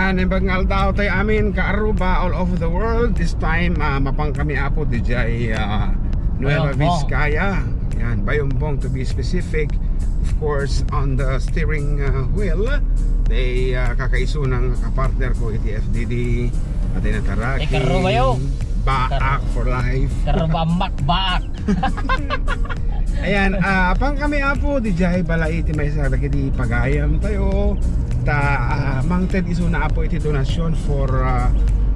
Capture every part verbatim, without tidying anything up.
Naimbag nga aldaw tayo amin, ka-Aruba all over the world. This time, ah, mapan kami, Apo, dijay, ah, Nueva Bayombong. Vizcaya. Yan, Bayombong to be specific. Of course, on the steering, ah, wheel, they, ah, kakaisuna nga kapartner ko iti F D D, iti Nataraking, Ikaruba yo. Baak for life. Karuba makbak. Ayan, ah, apan kami, Apo, dijay balay iti maysa dagiti pagayam tayo. Ta, ah, mangted isuna, Apo, iti donasyon for, ah,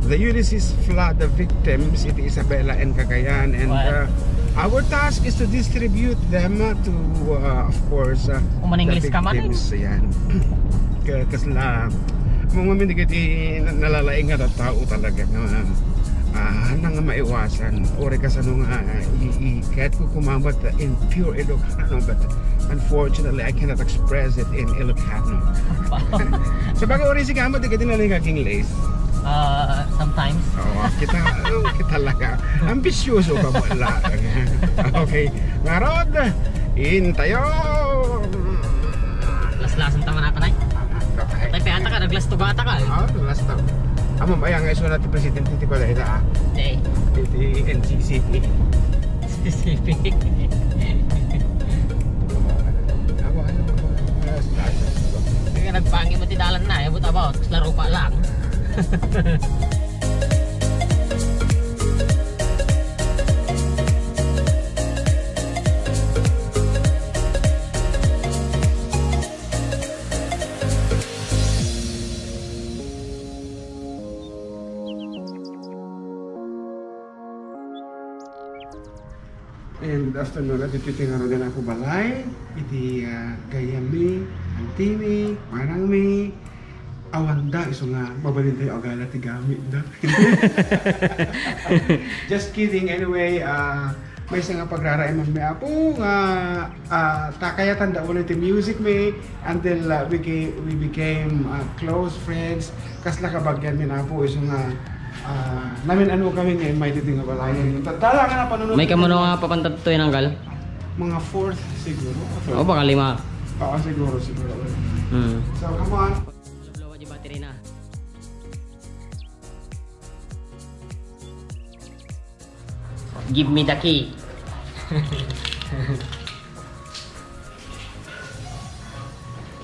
the Ulysses flood victims iti Isabela and Cagayan. And, What? Ah, our task is to distribute them, ah, to, ah, of course, ah, Uman the English ka man, eh. Victims. Ayan. Ka-, kasla, mo ngamin dagiti na-, nalalaing nga tao talaga nga, ah, nang maiwasan. Uri kasano nga, ah, i-, i-, kahit ko kumamot in pure Ilocano, but unfortunately, I cannot express it in Ilocano. Sabagay, uri si kamot, di ka din nalingag English. Ah, sometimes. Oo, kita, oh, kita talaga. Ambisyoso ka mo lang. Okay. Ngarod, intayo. Laslasan ta man ata, Nay. Okay. Tay, pay ata ka, naglastog ata ka, eh. Ah, naglastog. Amo, ay, ang iso na ti presidente ti balay da, ah. Day. Iti N C C P. C C P. Amo, ano, ano, ano, ano, ano, ano, Kaya nagpangi mo ti dalan na, eh, buta ba, laro pa lang. And good afternoon, at iti tingarudan ako balay, iti, ah, gayyemmi, antimi, manangmi, awanda, isu nga, mabalin tayo agala ti gamit da. Just kidding. Anyway, ah, maysa nga pagraraimon mi, Apo, nga, ah, ta kayatan da ulit ti music mi until, ah, we ca-, we became, ah, close friends. Kasla kabagian mi, Apo, isu nga, ah, namin ano kami nga immay ditoy nga balayan. Tadala nga napanunod. May kamuno nga papantad to, Nanggal? Mga fourth siguro. O, baka lima. Oo, siguro, siguro. Hmm. So, come on. Lublob di battery na. Give me the key.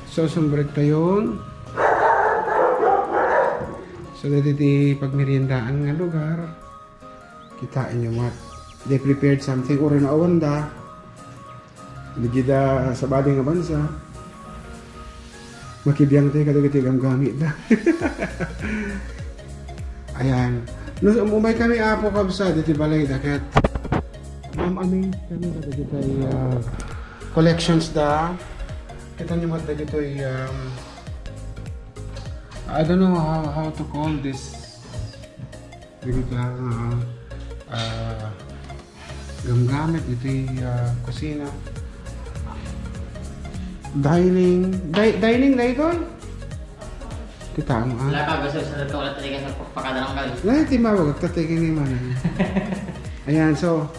So, sumbret tayon. So, dati ti pagmeriendaan nga lugar. Kitaenyo met. They prepared something. Uri no awanda. Dagita sabali nga bansa, makibiang tayo kadagiti gamgamit da. Ayan. No, umay kami, Apo, kabsat, iti balay da ket ma-amaze kami kadagiti, ah, collections da. Kita niyo met dagitoy, um, I don't know how, how to call this. Dagita, ah, ah, gamgamit iti, ah, kusina. Dining. Di-, dining daytoy? Kita mo, ah. Wala ka, gusto sa luto, wala talaga sa pakadalang kami. Wala, timawag, tatay kini man. Ayan, so,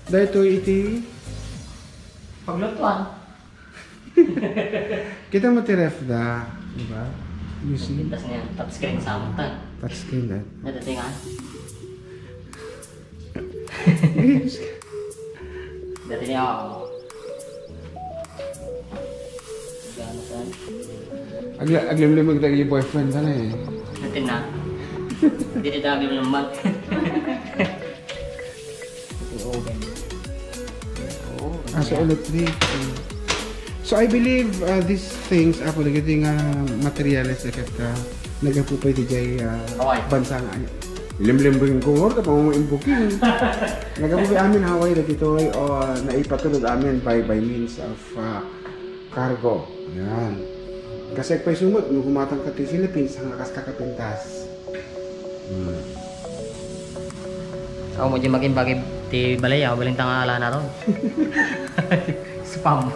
daytoy iti paglutuan. Kita mo ti ref da, di ba? You see? Pintas niya, touchscreen sa amon ta. Touchscreen da. Dati nga. Dati niya ako. Gano'n ka? Agla-, aglimlimag tayo yung boyfriend ka na eh. Dati na. Hindi na dami ng mag. Ah, sa electric. So, I believe, uh, these things, Apo, dagiti nga materials, ket, uh, nagapupay ti jay, uh, Hawaii. Bansa nga, limlimbing ko, or, tapos mo imbuking. Nagapupay amin Hawaii, dagitoy, o, naipatulod amin by, by means of, uh, cargo. Yan. Kasi pay sumot, no, kumatang ka ti Philippines, nga kas kakapintas. Hmm. Aw, mo di maging bagay ti balay, aw, balintang ala na ron. Spam.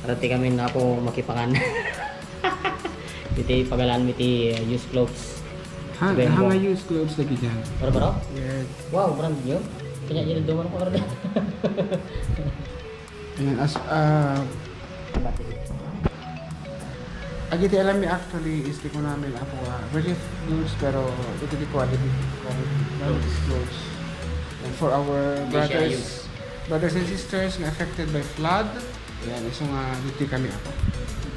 Arati kami na ako makipangan. Iti pagalaan mi ti, uh, used clothes. Ha, Sabihin mo. Hanga use clothes lagi dyan. Baro-baro? Yes. Wow, brand new. Kanya yun, duman ko karga. Ayan, as, ah, agiti alam mi actually is ti kunam mi apo, ah, relief goods, pero iti ti quality, quality, quality clothes. And for our Hindi siya brothers, brothers and sisters nga affected by flood, ayan, isu nga ditoy kami apo.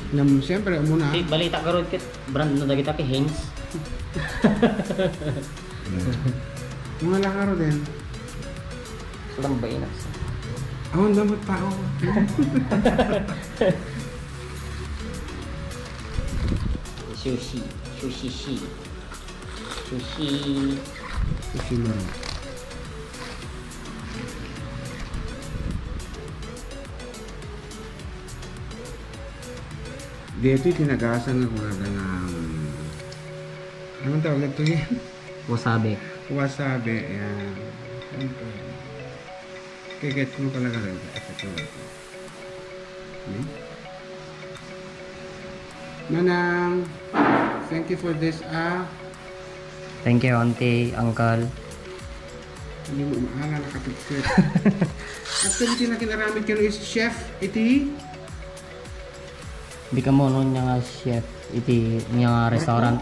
Ngem, siyempre, umuna. Ti balita garud ket brand no dagita ket Hanes. Mga lakaro din. Sa tambay na. Awan damot tao. Sushi. Sushi shi. Sushi. Sushi man. Dito tinagasan nga kunada nga, um, anong tawag ito yan? Wasabi. Wasabi, yan. Siyempre. Kaya gets mo talaga rin. Ito, ito. Hmm? Manang, thank you for this, ah. Thank you, auntie, uncle. Hindi mo maala, nakapigpit. Actually, iti nakinaramid kano is chef, iti? Di kamo no niya nga chef, iti niya nga restaurant.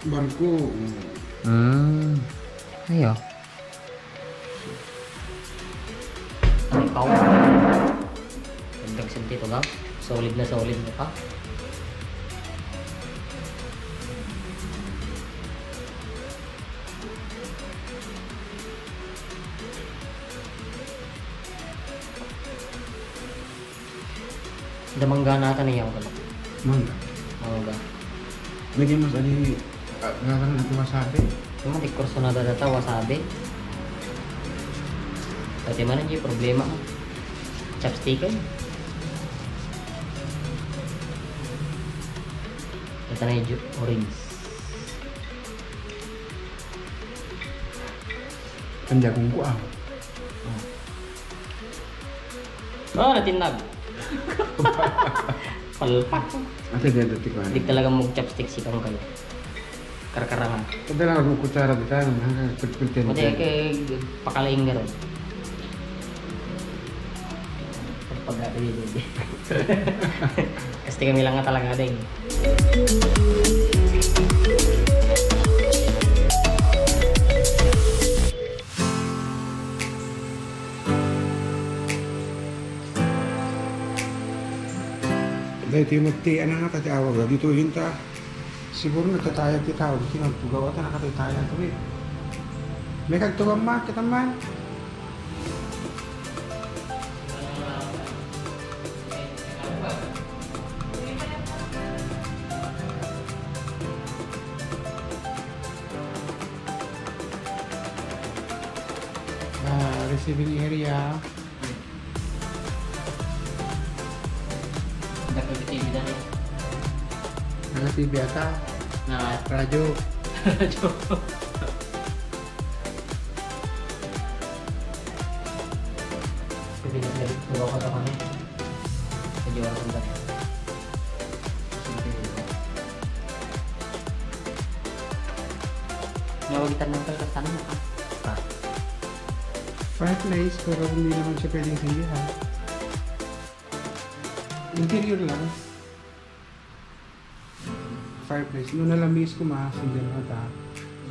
Barko, mm. Mm. Ayo. Ang ikaw. Dagdag senti to, ga. Solid na solid na pa. Da mangga na ata niya, ano? Mangga. Mangga. Lagyan mo sa di, ah, ngarang ito wasabi. Yung mga kurso na data, wasabi. Pati man ang problema mo. Chopstick, eh. Ito na yung ju-, orange. Kanya kung kuang. Oh. Oh, natinnag. Palpak. Ate, dito, tikman. Di talaga mag-chopstick si Kang kayo. Karkarangan. Ate lang, ang kutsara di tayo, mga pagpintin. Ate, kay pakalaing nga ron. Pagkakalimutan. Kasi kami lang nga talaga, ding. Dahil ti magtian na nga, tati awag, dito hinta. Siguro nagtatayag ti tao, dito nagtugaw, ata nakataytayag, kami. May kagtugaw ma, kita man. Ah, receiving area. Dakkel ti T V da, eh. Naka T V ata. Naka. Radyo. Radyo. Pwede na, pwede. Tugaw ka sa kanya. Medyo oras ang dami. Sige, sige. Nyawa gitar ng kalkasan mo, ah. Ah. Fireplace, pero hindi naman siya pwedeng sindihan. Interior lang. Fireplace. No nalamiis ko, masindihan mo ta.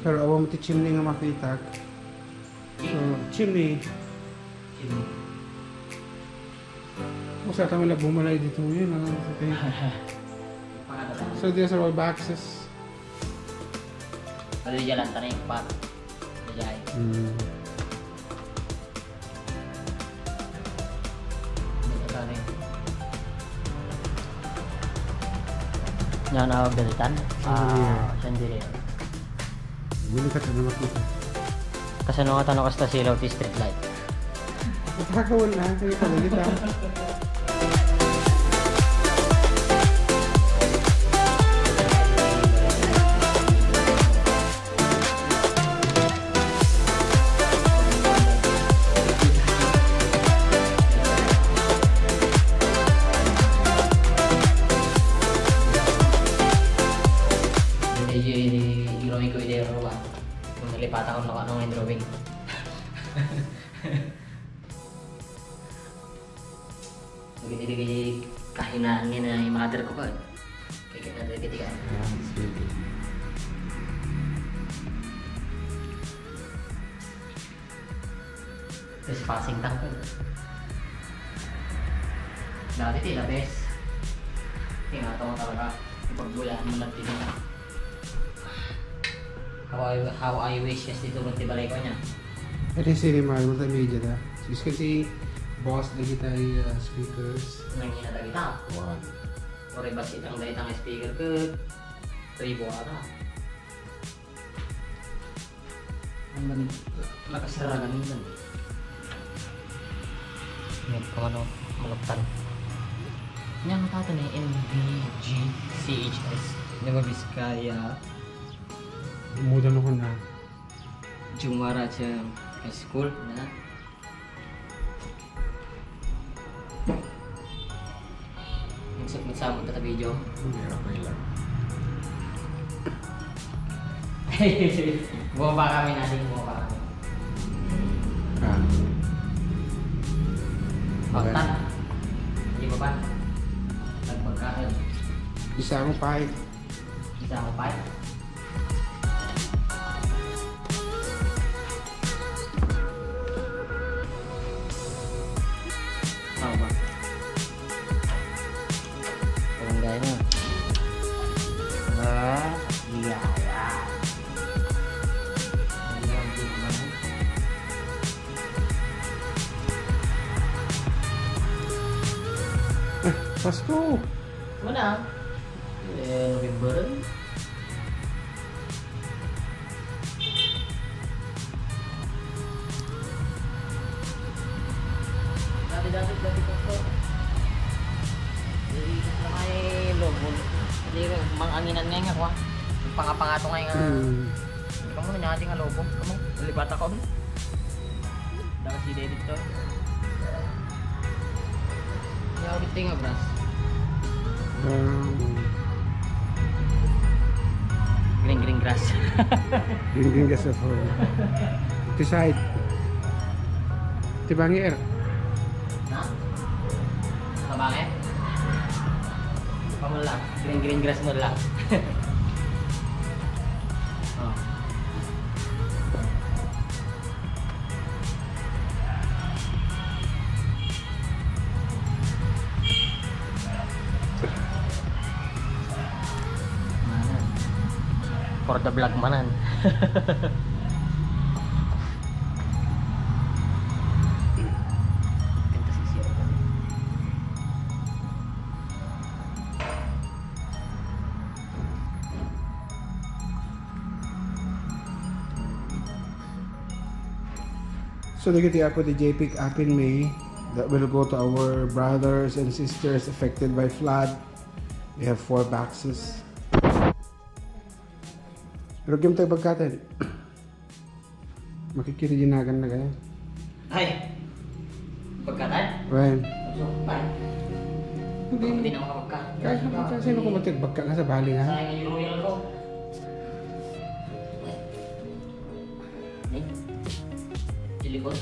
Pero awan mo ti chimney nga makita. So, chimney. Chimney. Usa ta man la bumalay dito yun, ano, sa tingin ko. So, these are all boxes. Pwede dyan lang, tanay, pat. Dyan. Hmm. Yan ang galitan. Chandelier. Ah, chandelier. Bili ka, ano makita? Kasano nga tanong kasta silaw ti street light? Nakakawan na, kaya pala kita. Medyo ini-, drawing ko, idea ko ba? Kung nalipatan ko, ano, ano nga drawing. Dagiti kahinaan nga na yung mother ko pa. Kaya kaya na dagiti ka. Ah, sige. Trespassing tayo. Dati ti labes. Tinatawa talaga. Ipagbulaan mo lang din. How I, how I wish yes dito kung tibalay ko niya. Iti cinema, multimedia da. Siskan ti boss, dagiti, uh, speakers. Nangina dagita. Kuan. Ore, bas itang daytang speaker ko. Tribo ata. Ang ganun. Nakasara ganun ganun. Yan, kung ano, maluktan. Yan, tato ni M V G C H S. Nueva Vizcaya. Umudan ako na. Jumara sa high school na. Magsut-, magsamot ka ta video. Hindi, okay lang. Bumaba kami natin, bumaba kami. Ah. Baktan. Hindi ba ba? Nagpagkain. Isa ang five. Isa ang five. Tama. Barangay na. Ah, iya, iya. Eh, Pasko! Mana? Eh, November. Dati-dati, dati ko to. Dili ko sa may lubon. Dili ko, manganginan nga nga, kwa. Pangapangato nga nga. Hmm. Kamu na nga, di nga lubon. Kamu, lipat ako. Nakasida dito. Yaw, ito nga, bras. Um, Green, green grass. Green, green grass of home. Iti side. Iti bangir. Ha? Sa bangir? Pamula. Green, green grass mo lang. Oh. For the vlog manan. Ganda si Sir. So, dagiti apo ti J P K apin mi that will go to our brothers and sisters affected by flood. We have four boxes. Pero game tayo pagkatan. Makikita dinagan na kaya. Ay! Pagkatan? Wen. So, bye. Hindi. Hindi na makapagka. Kaya sa pagka, sino ko matag pagka nga sa bali nga? Sa yung royal ko. Ay. Dilikod.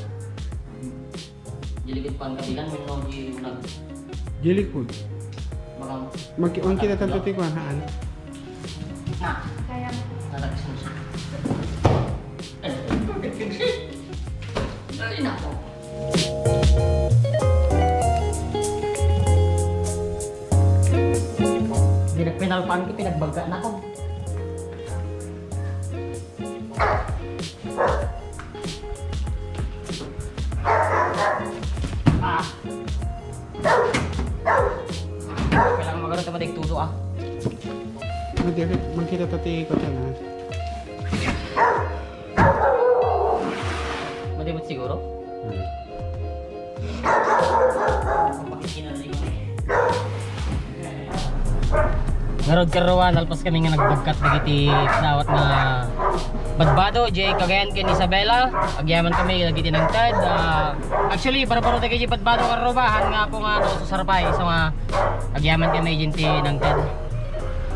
Dilikod pan kabilan, may no, di nag- Dilikod. Baka Magki-, ang kita tanto ti kuan, haan. Na. Kaya. Ay, nako. Di nagpinalpan ko, pinagbagka na ko. Ah. Kailangan magano tayo matigtudo, ah. Magkita, magkita ta ti kotse na. Madimot siguro? Hmm. Ngarud karuan, alpas kami nga nagbagkat dagiti dawat nga badbado, Jay Cagayan ken Isabela. Agyaman kami dagiti nangted. Ah, actually, barbaro dagiti badbado karuba, han nga apo nga nasusarpay. So nga, agyaman kami dagiti nangted.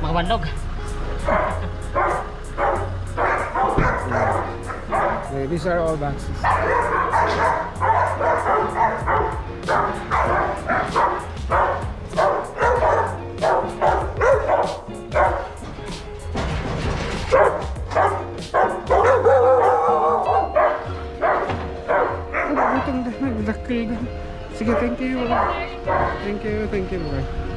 Makabandog. These are all boxes. Ay, nagutom na, nagdakkel na. Sige, thank you. Thank you, thank you, bye.